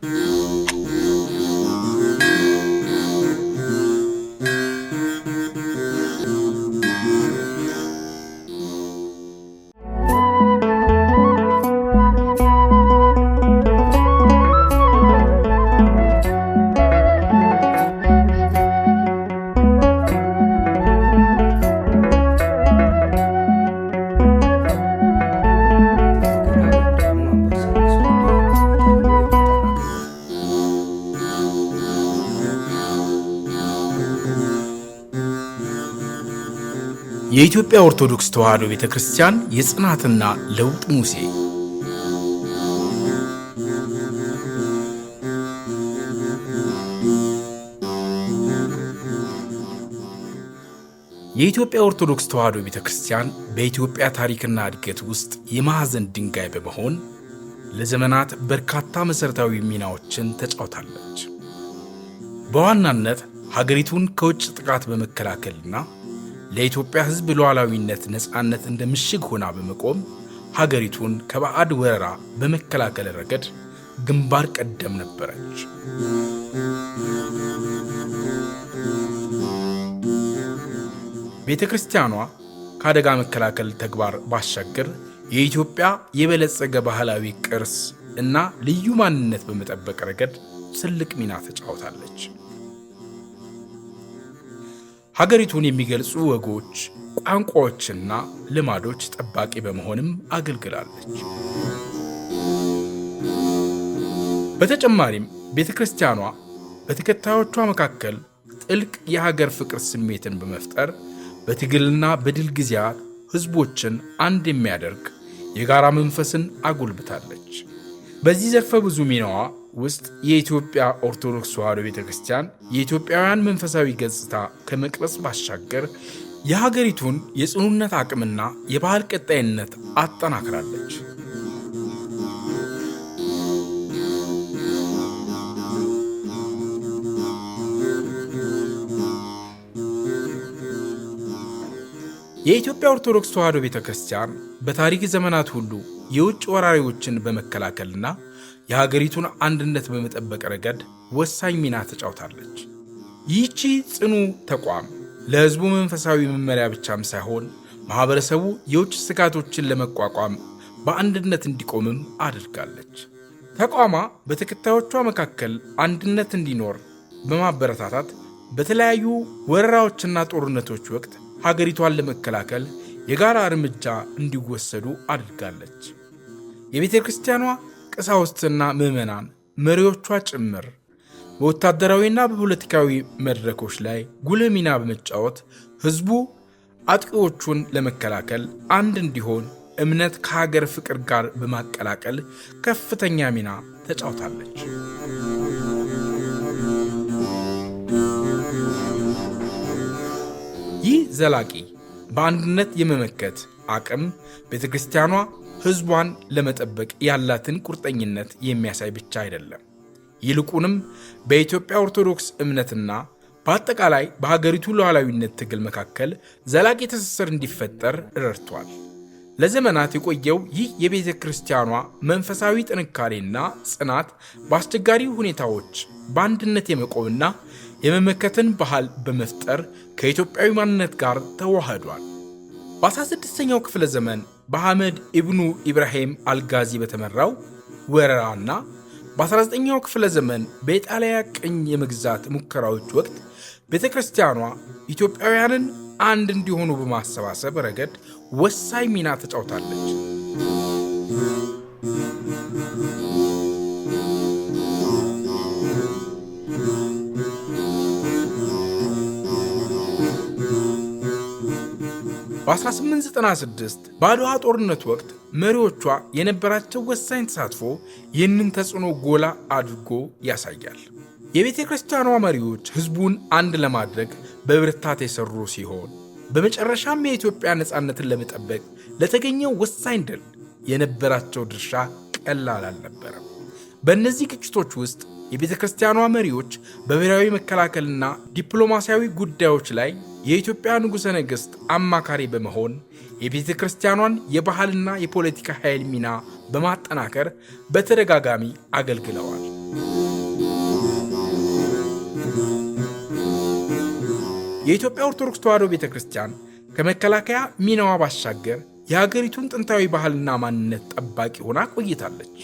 ገና ወይም ደግሞ አምባር service በተለምዶ የሚጠራ ግኝት። የኢትዮጵያ ኦርቶዶክስ ተዋሕዶ ቤተ ክርስቲያን የጽናትና ለውጥ ሙሴ። የኢትዮጵያ ኦርቶዶክስ ተዋሕዶ ቤተ ክርስቲያን በኢትዮጵያ ታሪክና እድገት ውስጥ የማዕዘን ድንጋይ በመሆን ለዘመናት በርካታ መሠረታዊ ሚናዎችን ተጫውታለች። በዋናነት ሀገሪቱን ከውጭ ጥቃት በመከላከልና ለኢትዮጵያ ሕዝብ ሉዓላዊነት፣ ነፃነት እንደ ምሽግ ሆና በመቆም ሀገሪቱን ከባዕድ ወረራ በመከላከል ረገድ ግንባር ቀደም ነበረች። ቤተ ክርስቲያኗ ከአደጋ መከላከል ተግባር ባሻገር የኢትዮጵያ የበለጸገ ባህላዊ ቅርስ እና ልዩ ማንነት በመጠበቅ ረገድ ትልቅ ሚና ተጫውታለች። ሀገሪቱን የሚገልጹ ወጎች፣ ቋንቋዎችና ልማዶች ጠባቂ በመሆንም አገልግላለች። በተጨማሪም ቤተ ክርስቲያኗ በተከታዮቿ መካከል ጥልቅ የሀገር ፍቅር ስሜትን በመፍጠር በትግልና በድል ጊዜያት ሕዝቦችን አንድ የሚያደርግ የጋራ መንፈስን አጎልብታለች። በዚህ ዘርፈ ብዙ ሚናዋ ውስጥ የኢትዮጵያ ኦርቶዶክስ ተዋሕዶ ቤተ ክርስቲያን የኢትዮጵያውያን መንፈሳዊ ገጽታ ከመቅረጽ ባሻገር የሀገሪቱን የጽኑነት አቅምና የባህል ቀጣይነት አጠናክራለች። የኢትዮጵያ ኦርቶዶክስ ተዋሕዶ ቤተ ክርስቲያን በታሪክ ዘመናት ሁሉ የውጭ ወራሪዎችን በመከላከልና የሀገሪቱን አንድነት በመጠበቅ ረገድ ወሳኝ ሚና ተጫውታለች። ይህቺ ጽኑ ተቋም ለሕዝቡ መንፈሳዊ መመሪያ ብቻም ሳይሆን ማኅበረሰቡ የውጭ ስጋቶችን ለመቋቋም በአንድነት እንዲቆምም አድርጋለች። ተቋሟ በተከታዮቿ መካከል አንድነት እንዲኖር በማበረታታት በተለያዩ ወረራዎችና ጦርነቶች ወቅት ሀገሪቷን ለመከላከል የጋራ እርምጃ እንዲወሰዱ አድርጋለች። የቤተ ክርስቲያኗ ቀሳውስትና ምዕመናን መሪዎቿ ጭምር በወታደራዊና በፖለቲካዊ መድረኮች ላይ ጉልህ ሚና በመጫወት ሕዝቡ አጥቂዎቹን ለመከላከል አንድ እንዲሆን እምነት ከሀገር ፍቅር ጋር በማቀላቀል ከፍተኛ ሚና ተጫውታለች። ይህ ዘላቂ በአንድነት የመመከት አቅም ቤተ ክርስቲያኗ ሕዝቧን ለመጠበቅ ያላትን ቁርጠኝነት የሚያሳይ ብቻ አይደለም። ይልቁንም በኢትዮጵያ ኦርቶዶክስ እምነትና በአጠቃላይ በሀገሪቱ ሉዓላዊነት ትግል መካከል ዘላቂ ትስስር እንዲፈጠር ረድቷል። ለዘመናት የቆየው ይህ የቤተ ክርስቲያኗ መንፈሳዊ ጥንካሬና ጽናት በአስቸጋሪ ሁኔታዎች በአንድነት የመቆምና የመመከትን ባህል በመፍጠር ከኢትዮጵያዊ ማንነት ጋር ተዋህዷል። በ16ኛው ክፍለ ዘመን በአህመድ ኢብኑ ኢብራሂም አልጋዚ በተመራው ወረራና በ19ኛው ክፍለ ዘመን በኢጣሊያ ቅኝ የመግዛት ሙከራዎች ወቅት ቤተ ክርስቲያኗ ኢትዮጵያውያንን አንድ እንዲሆኑ በማሰባሰብ ረገድ ወሳኝ ሚና ተጫውታለች። በ1896 በአድዋ ጦርነት ወቅት መሪዎቿ የነበራቸው ወሳኝ ተሳትፎ ይህንን ተጽዕኖ ጎላ አድርጎ ያሳያል። የቤተ ክርስቲያኗ መሪዎች ሕዝቡን አንድ ለማድረግ በብርታት የሰሩ ሲሆን በመጨረሻም የኢትዮጵያ ነፃነትን ለመጠበቅ ለተገኘው ወሳኝ ድል የነበራቸው ድርሻ ቀላል አልነበረም። በእነዚህ ግጭቶች ውስጥ የቤተ ክርስቲያኗ መሪዎች በብሔራዊ መከላከልና ዲፕሎማሲያዊ ጉዳዮች ላይ የኢትዮጵያ ንጉሠ ነገሥት አማካሪ በመሆን የቤተ ክርስቲያኗን የባህልና የፖለቲካ ኃይል ሚና በማጠናከር በተደጋጋሚ አገልግለዋል። የኢትዮጵያ ኦርቶዶክስ ተዋሕዶ ቤተ ክርስቲያን ከመከላከያ ሚናዋ ባሻገር የሀገሪቱን ጥንታዊ ባህልና ማንነት ጠባቂ ሆና ቆይታለች።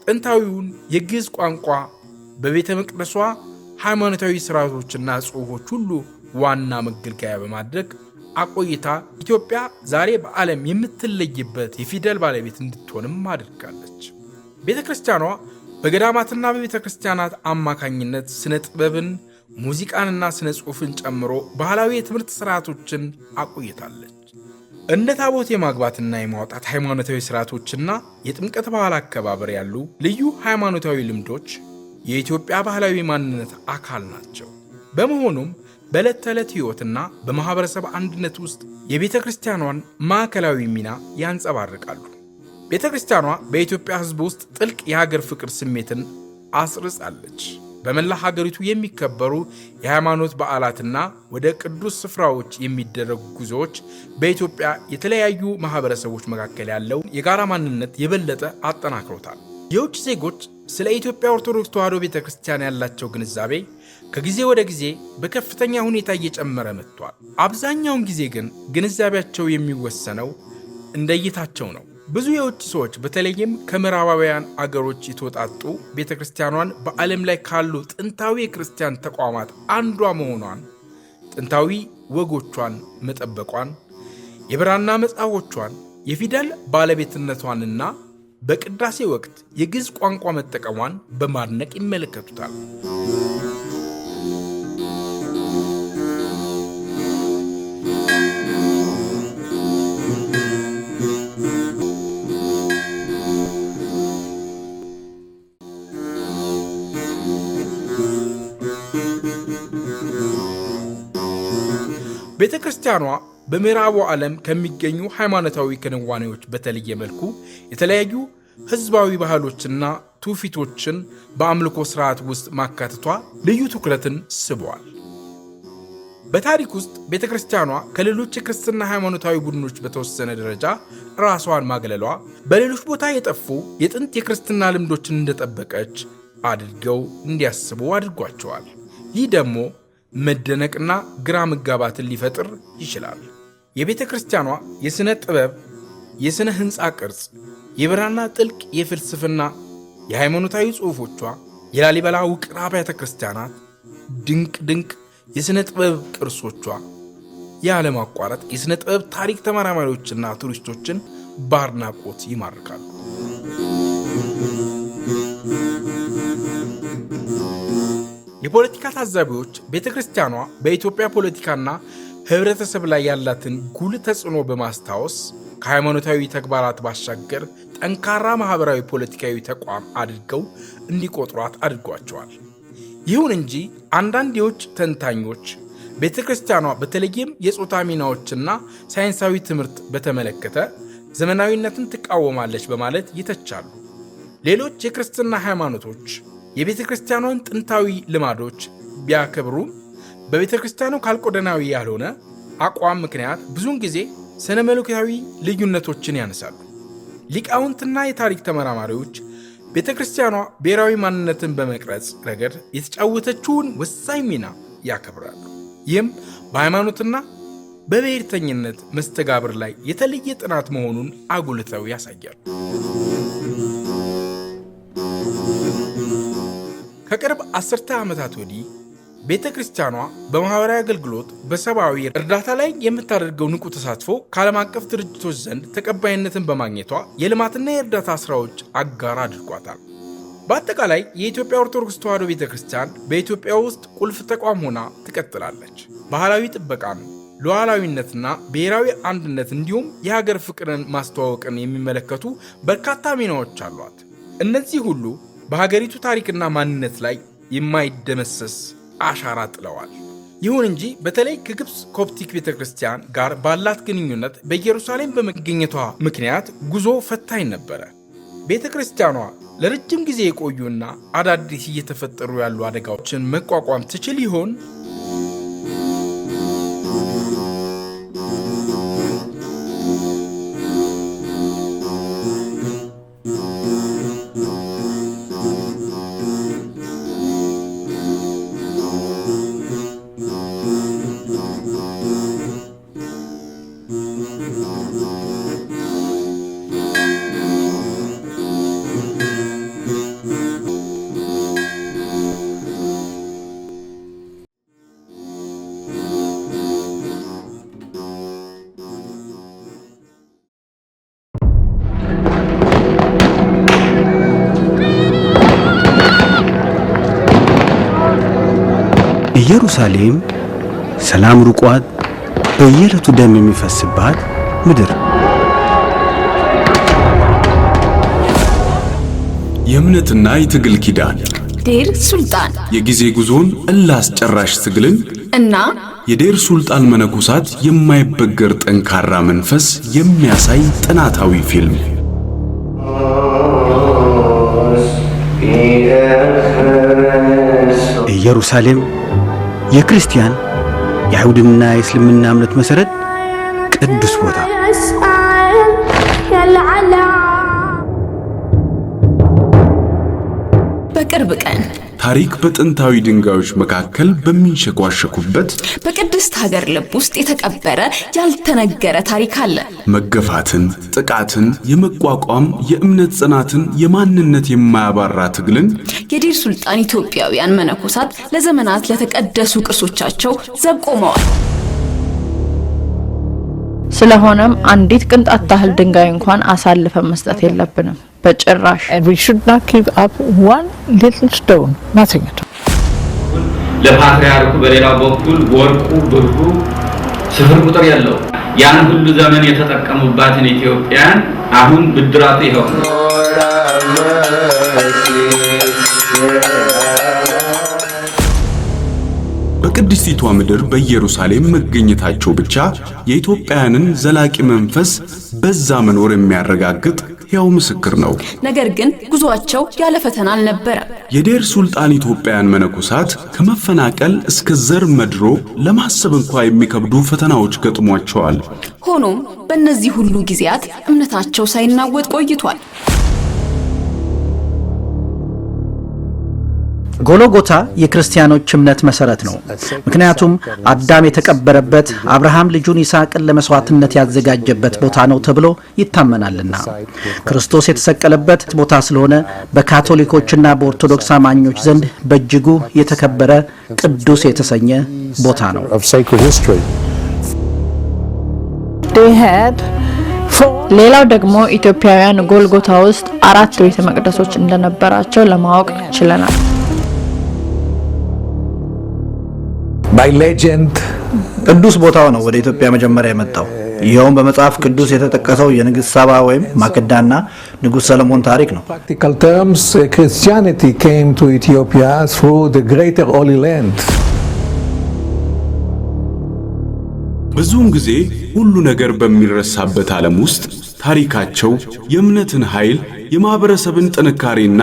ጥንታዊውን የግዕዝ ቋንቋ በቤተ መቅደሷ ሃይማኖታዊ ሥርዓቶችና ጽሑፎች ሁሉ ዋና መገልገያ በማድረግ አቆይታ ኢትዮጵያ ዛሬ በዓለም የምትለይበት የፊደል ባለቤት እንድትሆንም አድርጋለች። ቤተ ክርስቲያኗ በገዳማትና በቤተ ክርስቲያናት አማካኝነት ስነ ጥበብን፣ ሙዚቃንና ስነ ጽሑፍን ጨምሮ ባህላዊ የትምህርት ሥርዓቶችን አቆይታለች። እንደ ታቦት የማግባትና የማውጣት ሃይማኖታዊ ሥርዓቶችና የጥምቀት በዓል አከባበር ያሉ ልዩ ሃይማኖታዊ ልምዶች የኢትዮጵያ ባህላዊ ማንነት አካል ናቸው። በመሆኑም በዕለት ተዕለት ሕይወትና በማኅበረሰብ አንድነት ውስጥ የቤተ ክርስቲያኗን ማዕከላዊ ሚና ያንጸባርቃሉ። ቤተ ክርስቲያኗ በኢትዮጵያ ሕዝብ ውስጥ ጥልቅ የሀገር ፍቅር ስሜትን አስርጻለች። በመላ ሀገሪቱ የሚከበሩ የሃይማኖት በዓላትና ወደ ቅዱስ ስፍራዎች የሚደረጉ ጉዞዎች በኢትዮጵያ የተለያዩ ማኅበረሰቦች መካከል ያለው የጋራ ማንነት የበለጠ አጠናክሮታል። የውጭ ዜጎች ስለ ኢትዮጵያ ኦርቶዶክስ ተዋሕዶ ቤተ ክርስቲያን ያላቸው ግንዛቤ ከጊዜ ወደ ጊዜ በከፍተኛ ሁኔታ እየጨመረ መጥቷል። አብዛኛውን ጊዜ ግን ግንዛቤያቸው የሚወሰነው እንደ እይታቸው ነው። ብዙ የውጭ ሰዎች በተለይም ከምዕራባውያን አገሮች የተወጣጡ ቤተ ክርስቲያኗን በዓለም ላይ ካሉ ጥንታዊ የክርስቲያን ተቋማት አንዷ መሆኗን፣ ጥንታዊ ወጎቿን መጠበቋን፣ የብራና መጽሐፎቿን፣ የፊደል ባለቤትነቷንና በቅዳሴ ወቅት የግዕዝ ቋንቋ መጠቀሟን በማድነቅ ይመለከቱታል። ቤተ ክርስቲያኗ በምዕራቡ ዓለም ከሚገኙ ሃይማኖታዊ ክንዋኔዎች በተለየ መልኩ የተለያዩ ሕዝባዊ ባህሎችና ትውፊቶችን በአምልኮ ሥርዓት ውስጥ ማካተቷ ልዩ ትኩረትን ስቧል። በታሪክ ውስጥ ቤተ ክርስቲያኗ ከሌሎች የክርስትና ሃይማኖታዊ ቡድኖች በተወሰነ ደረጃ ራሷን ማግለሏ በሌሎች ቦታ የጠፉ የጥንት የክርስትና ልምዶችን እንደጠበቀች አድርገው እንዲያስቡ አድርጓቸዋል። ይህ ደግሞ መደነቅና ግራ መጋባትን ሊፈጥር ይችላል። የቤተ ክርስቲያኗ የሥነ ጥበብ፣ የሥነ ሕንፃ ቅርጽ፣ የብራና ጥልቅ የፍልስፍና፣ የሃይማኖታዊ ጽሑፎቿ፣ የላሊበላ ውቅር አብያተ ክርስቲያናት፣ ድንቅ ድንቅ የሥነ ጥበብ ቅርሶቿ ያለማቋረጥ የሥነ ጥበብ ታሪክ ተመራማሪዎችና ቱሪስቶችን በአድናቆት ይማርካሉ። የፖለቲካ ታዛቢዎች ቤተ ክርስቲያኗ በኢትዮጵያ ፖለቲካና ሕብረተሰብ ላይ ያላትን ጉልህ ተጽዕኖ በማስታወስ ከሃይማኖታዊ ተግባራት ባሻገር ጠንካራ ማኅበራዊ ፖለቲካዊ ተቋም አድርገው እንዲቆጥሯት አድርጓቸዋል። ይሁን እንጂ አንዳንድ የውጭ ተንታኞች ቤተ ክርስቲያኗ በተለይም የጾታ ሚናዎችና ሳይንሳዊ ትምህርት በተመለከተ ዘመናዊነትን ትቃወማለች በማለት ይተቻሉ። ሌሎች የክርስትና ሃይማኖቶች የቤተ ክርስቲያኗን ጥንታዊ ልማዶች ቢያከብሩም በቤተ ክርስቲያኑ ካልቆደናዊ ያልሆነ አቋም ምክንያት ብዙውን ጊዜ ስነ መለኮታዊ ልዩነቶችን ያነሳሉ። ሊቃውንትና የታሪክ ተመራማሪዎች ቤተ ክርስቲያኗ ብሔራዊ ማንነትን በመቅረጽ ረገድ የተጫወተችውን ወሳኝ ሚና ያከብራሉ። ይህም በሃይማኖትና በብሔርተኝነት መስተጋብር ላይ የተለየ ጥናት መሆኑን አጉልተው ያሳያሉ። ከቅርብ አስርተ ዓመታት ወዲህ ቤተ ክርስቲያኗ በማኅበራዊ አገልግሎት፣ በሰብአዊ እርዳታ ላይ የምታደርገው ንቁ ተሳትፎ ከዓለም አቀፍ ድርጅቶች ዘንድ ተቀባይነትን በማግኘቷ የልማትና የእርዳታ ሥራዎች አጋር አድርጓታል። በአጠቃላይ የኢትዮጵያ ኦርቶዶክስ ተዋሕዶ ቤተ ክርስቲያን በኢትዮጵያ ውስጥ ቁልፍ ተቋም ሆና ትቀጥላለች። ባህላዊ ጥበቃን፣ ሉዓላዊነትና ብሔራዊ አንድነት እንዲሁም የሀገር ፍቅርን ማስተዋወቅን የሚመለከቱ በርካታ ሚናዎች አሏት። እነዚህ ሁሉ በሀገሪቱ ታሪክና ማንነት ላይ የማይደመሰስ አሻራ ጥለዋል። ይሁን እንጂ በተለይ ከግብፅ ኮፕቲክ ቤተ ክርስቲያን ጋር ባላት ግንኙነት በኢየሩሳሌም በመገኘቷ ምክንያት ጉዞ ፈታኝ ነበረ። ቤተ ክርስቲያኗ ለረጅም ጊዜ የቆዩና አዳዲስ እየተፈጠሩ ያሉ አደጋዎችን መቋቋም ትችል ይሆን? ኢየሩሳሌም ሰላም ርቋት በየዕለቱ ደም የሚፈስባት ምድር። የእምነትና የትግል ኪዳን። ዴር ሱልጣን። የጊዜ ጉዞን፣ እልህ አስጨራሽ ትግልን እና የዴር ሱልጣን መነኮሳት የማይበገር ጠንካራ መንፈስ የሚያሳይ ጥናታዊ ፊልም። ኢየሩሳሌም የክርስቲያን፣ የአይሁድና የእስልምና እምነት መሠረት ቅዱስ ቦታ። يسأل العلا. በቅርብ ቀን። ታሪክ በጥንታዊ ድንጋዮች መካከል በሚንሸኳሸኩበት በቅድስት ሀገር ልብ ውስጥ የተቀበረ ያልተነገረ ታሪክ አለ። መገፋትን፣ ጥቃትን የመቋቋም የእምነት ጽናትን፣ የማንነት የማያባራ ትግልን። የዴር ሱልጣን ኢትዮጵያውያን መነኮሳት ለዘመናት ለተቀደሱ ቅርሶቻቸው ዘብ ቆመዋል። ስለሆነም አንዲት ቅንጣት ታህል ድንጋይ እንኳን አሳልፈን መስጠት የለብንም በጭራሽ። And we should not give up one little stone, nothing at all. ለፓትርያርኩ በሌላው በኩል ወርቁ ብሩ ስፍር ቁጥር የለው። ያን ሁሉ ዘመን የተጠቀሙባትን ኢትዮጵያን አሁን ብድራቱ ይኸው ነው። በቅድስቲቷ ምድር በኢየሩሳሌም መገኘታቸው ብቻ የኢትዮጵያውያንን ዘላቂ መንፈስ በዛ መኖር የሚያረጋግጥ ሕያው ምስክር ነው። ነገር ግን ጉዟቸው ያለ ፈተና አልነበረም። የዴር ሱልጣን ኢትዮጵያውያን መነኮሳት ከመፈናቀል እስከ ዘር መድሎ ለማሰብ እንኳ የሚከብዱ ፈተናዎች ገጥሟቸዋል። ሆኖም በእነዚህ ሁሉ ጊዜያት እምነታቸው ሳይናወጥ ቆይቷል። ጎሎጎታ የክርስቲያኖች እምነት መሰረት ነው። ምክንያቱም አዳም የተቀበረበት፣ አብርሃም ልጁን ይስሐቅን ለመስዋዕትነት ያዘጋጀበት ቦታ ነው ተብሎ ይታመናልና። ክርስቶስ የተሰቀለበት ቦታ ስለሆነ በካቶሊኮችና በኦርቶዶክስ አማኞች ዘንድ በእጅጉ የተከበረ ቅዱስ የተሰኘ ቦታ ነው። Of sacred history. They had four ሌላው ደግሞ ኢትዮጵያውያን ጎልጎታ ውስጥ አራት ቤተ መቅደሶች እንደነበራቸው ለማወቅ ችለናል። By legend, ቅዱስ ቦታው ነው ወደ ኢትዮጵያ መጀመሪያ የመጣው። ይኸውም በመጽሐፍ ቅዱስ የተጠቀሰው የንግሥት ሳባ ወይም ማክዳና ንጉሥ ሰለሞን ታሪክ ነው። practical terms, Christianity came to Ethiopia through the Greater Holy Land. ብዙውን ጊዜ ሁሉ ነገር በሚረሳበት ዓለም ውስጥ ታሪካቸው የእምነትን ኃይል፣ የማኅበረሰብን ጥንካሬና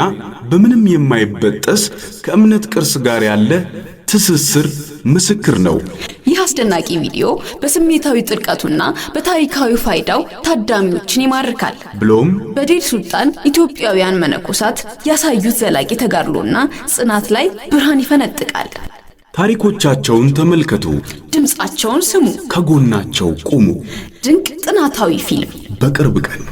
በምንም የማይበጠስ ከእምነት ቅርስ ጋር ያለ ትስስር ምስክር ነው። ይህ አስደናቂ ቪዲዮ በስሜታዊ ጥልቀቱና በታሪካዊ ፋይዳው ታዳሚዎችን ይማርካል። ብሎም በዴር ሱልጣን ኢትዮጵያውያን መነኮሳት ያሳዩት ዘላቂ ተጋድሎና ጽናት ላይ ብርሃን ይፈነጥቃል። ታሪኮቻቸውን ተመልከቱ፣ ድምፃቸውን ስሙ። ከጎናቸው ቁሙ። ድንቅ ጥናታዊ ፊልም። በቅርብ ቀን።